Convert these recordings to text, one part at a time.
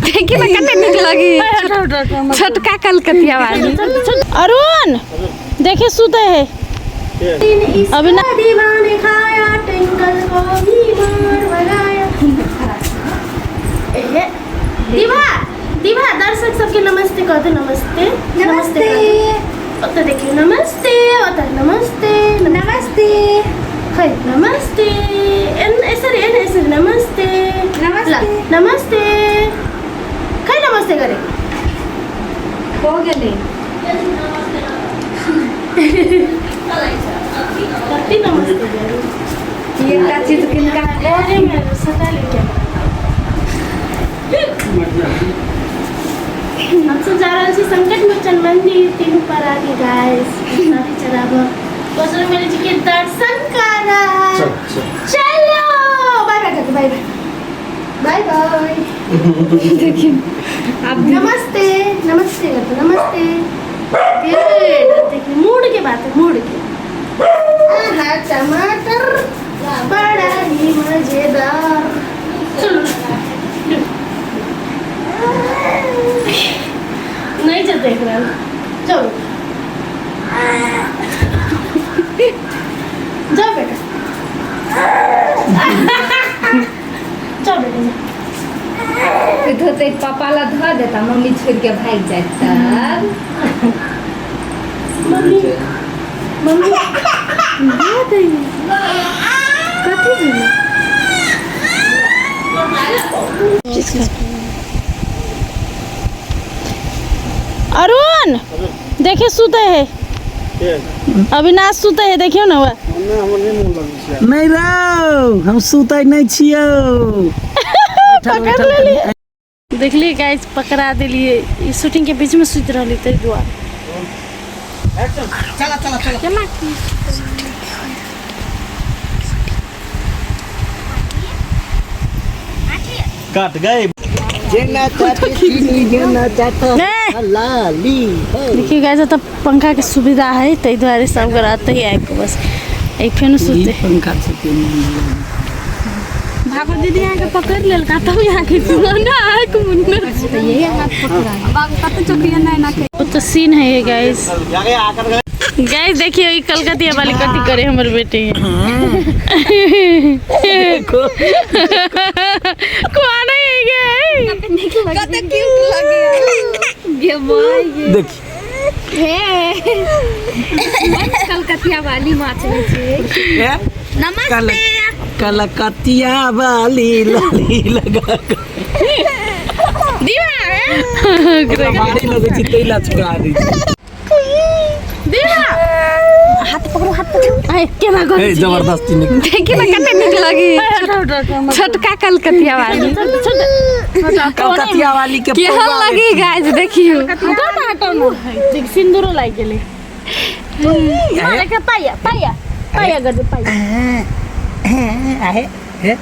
देखी ना कते नीक लगी छोटका कलकतिया वाली। अरुण देखे सुते है अभी ना। दीवाने खाया टिंकल को बीमार बनाया। ए, दीवा दीवा, दर्शक सबके नमस्ते कहते। नमस्ते नमस्ते ओतऽ देखियौ, नमस्ते ओतऽ, नमस्ते नमस्ते खै नमस्ते एन यसरी एन यसरी नमस्ते नमस्ते ल नमस्ते खै नमस्ते गरे। हो गेलै। कति नमस्ते गरे। एकटा चीज किनका अरे मेरो सताले क्या। हमसब जा रहल छी संकट मोचन मंदिर तीनू प्राणी गाइस शादी चढ़ाब बजरंगबली जी के दर्शन करब। चलो बाय बाय कर, बाय बाय बाय बाय। देखियौ आब। नमस्ते नमस्ते कर दो, नमस्ते। गुड। देखिए मूड के बात है, मूड के। आहा टमाटर बड़ा ही मजेदार। चलो नहीं जो देख रहा जाओ जाओ बेटा, जाओ बेटा जाओ। धोते पापा ला धऽ देता, मम्मी छोड़ के भागि जाइत तब। मम्मी मम्मी दे दे कथी भेलै? अरुण देखे सुते है अविनाश, सुते है देखियो ना वह। नहीं रौ, हम सुतै नहीं छियौ। पकड़ लेलिए। देखलिए गाइस, पकड़ा देलिए। ई शूटिंग के बीच में सुति रहली ताहि दुआरे। केना की कट गए। जेना चाटे चीनी, जेना चाटे लाली। देखिए गाइस, एतऽ पंखा के सुविधा है ताहि दुआरे सब गोरा एतहि आबि कऽ बस एक फेन सुते। पंखा छै। भागो दीदी अहाँके पकड़ि लेलका तब अहाँके ना आँखि मुन्ने। यही हाथ पकड़ा बाबू, कते चोटिया नहीं ना। ओ तऽ सीन है ये गाइस। गाइस देखियो ई कलकतिया वाली कथी करे हमर बेटे। कुआना है गे। कते क्यूट लगे गे माय गे। देखी। हे कलकतिया वाली माछ होइ छै। नमस्ते। कलकतिया वाली लाली लगा के दीवा भारी लगै छै तै ला छोड़ा दै छै। दीवा हाथ पकड़ो, हाथ पकड़ो। आय केना ए करै छी? जबरदस्ती नहीं। देखी ना कते नीक लगी छोटका कलकतिया वाली। कलकतिया वाली के केहन पौआ। लगी गाइस देखियो। हटाउ ना, हटाउ ना। देख सिंदूरो लागि गेलै। देखा पाया पाया पाया कर दे पाया। आहे हे।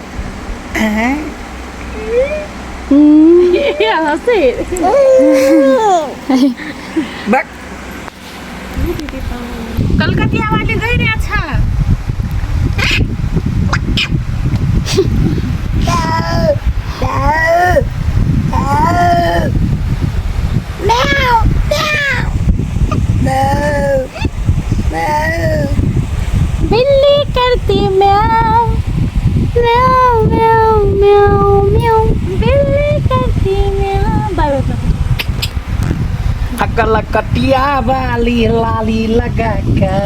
ये हंसे। बक। कलकतिया वाली गई रे। अच्छा बिल्ली करती म्याऊं म्याऊं म्याऊं म्याऊं म्याऊं, बिल्ली करती म्याऊं। Bye bye bye. कलकतिया वाली लाली लगा के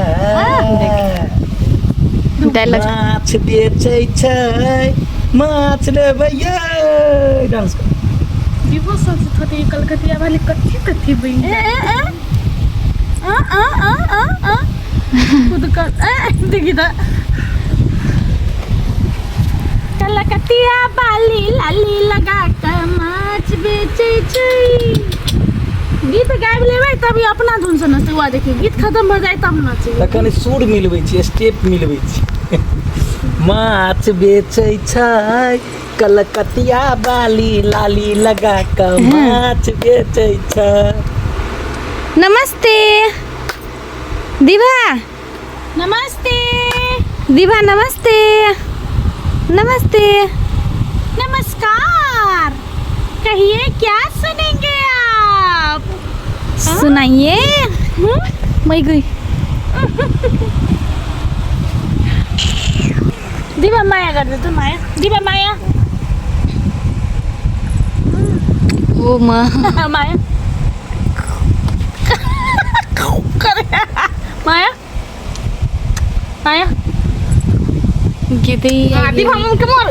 डायलॉग। माछ बेचै छै, माछ लेबै यै, डांस कर। दीपो सोचैत होतै ई कलकतिया वाली कथी कथी बनि ए ए ए आ आ आ आ आ खुद कर ए देखी त कलकतिया बाली लाली लगा के माछ बेचै छै। गीत गाबि लेबै तब ई अपना धुन से नचतै। वहाँ देखियौ, गीत खत्म भऽ जाय तब नचै। तखन सुर मिलबै छी, स्टेप मिलबै छी। माछ बेचै छै कलकतिया वाली लाली लगा के माछ बेचै छै। नमस्ते दिभा। नमस्ते दिभा, नमस्ते नमस्ते। नमस्कार, कहिए क्या सुनेंगे आप? सुनाइए। मैं गई। दीवा माया कर दे तो माया, दीवा माया। ओ माँ। माया करे, माया माया गिदी। दीवा मुंह के मोर।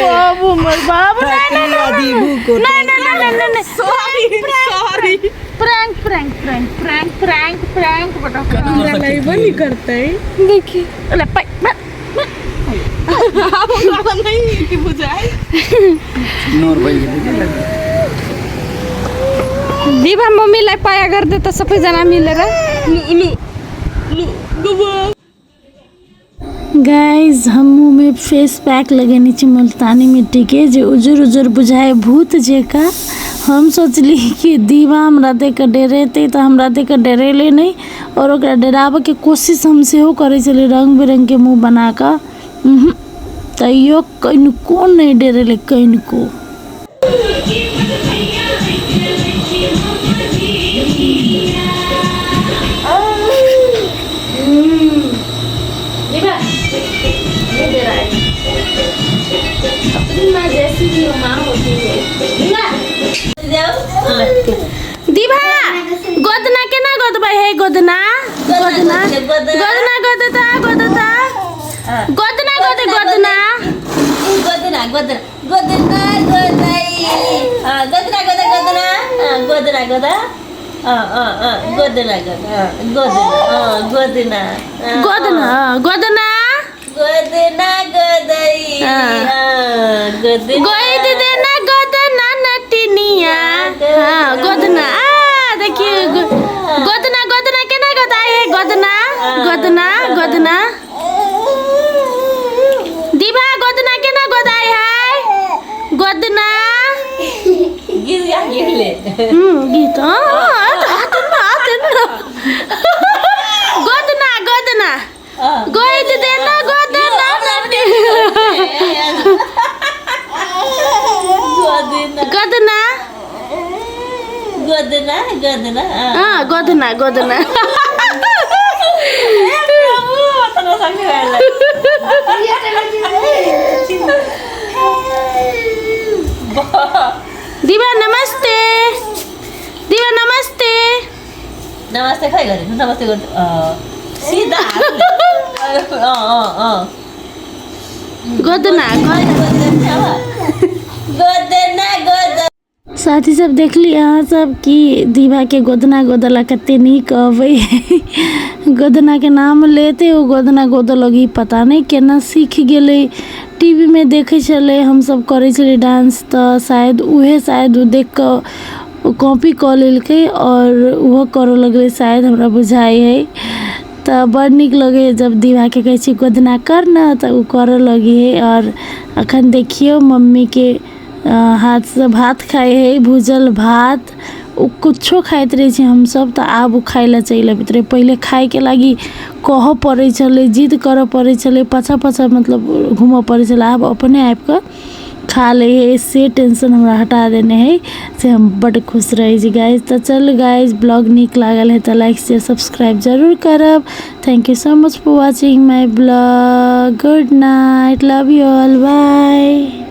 बाबू मोर बाबू, नहीं नहीं नहीं नहीं नहीं नहीं नहीं, sorry sorry, prank prank prank prank prank prank बेटा। हमरा लाइव नहीं करते। देखिए ले पाई नहीं कि बुझाई नोर भइल गेलै। दीवा मम्मीलाई पाया गर्दै त सबैजना मिलेर। गाइज, हम मुँह में फेस पैक लगेने छी मुल्तानी मिट्टी के, जे उजर उजर बुझाए भूत जेका। हम सोचली कि दीवा हमरा देख के डरेतै तऽ हमरा देख के डरेले नहि, और ओकरा डराबऽके कोशिश हम सेहो करै छलियै रंग बिरंग के मुँह बना कऽ, तैयो कनिको नहि डरेलै कनिको। अपनी माँ जैसी भी माँ होती है। दीवा गोदना केना गोदबै है? गोदना गोदना गोदना गोदता गोदता गोदना गोदे गोदना गोदना गोदना गोदना गोदै गोदना गोदा गोदना गोदना गोदा गोदना गोदा गोदना गोदना गोदना गोदना गोदना गोदै गोदना गोद देना गोदना नटिनिया। हाँ गोदना, आ देखिए गोदना गोदना केना गोदाय है? गोदना गोदना गोदना दीवा गोदना केना गोदाय है? गोदना गिर गया गिरले। गीत हाथ हाथ गोदना गोदना गोद देना गोदना गोदना गोदना गोदना। हाँ गोदना गोदना। दीवा नमस्ते, दीवा नमस्ते। नमस्ते खै गरेको? नमस्ते गर्नु सिधा। गोदना गोदना गोदना। साथी सब देखली अहाँ सब कि दीवा के गोदना गोदला कते नीक अबै। गोदना के नाम लेते ओ गोदना गोदऽ लगी, पता नहीं केना सीख गेलै। टीवी में देखै छलै हमसब करै छलियै डांस, तऽ शायद उहे शायद ओ देख कऽ कॉपी कऽ लेलकै और ओहो करऽ लगलै शायद, हमरा बुझाइ है। तऽ बड़ नीक लगै है जब दीवाके कहै छियै गोदना कर न, तऽ ओ करऽ लगै है। और अखन देखियौ मम्मी के हाथसँ भात खाइ है, भूजल भात। ओ कुछो खाइत रहै छी हमसब, तऽ आब ओ खाइ लए चलि अबैत रहै। पहिले खाइके लागि कहऽ पड़ै छलै, जिद करऽ पड़ै छलै, पाछाँ पाछाँ मतलब घूमऽ पड़ै छलै। आब अपने आबिकऽ खा लै है, से टेंशन हमरा हटा देने है, से हम बड्ड खुश रहै छी गाइज। तऽ चलू गाइज, ब्लॉग नीक लागल है तऽ लाइक शेयर सब्सक्राइब जरूर करब। Thank you so much for watching my blog. Good night, love you all, bye.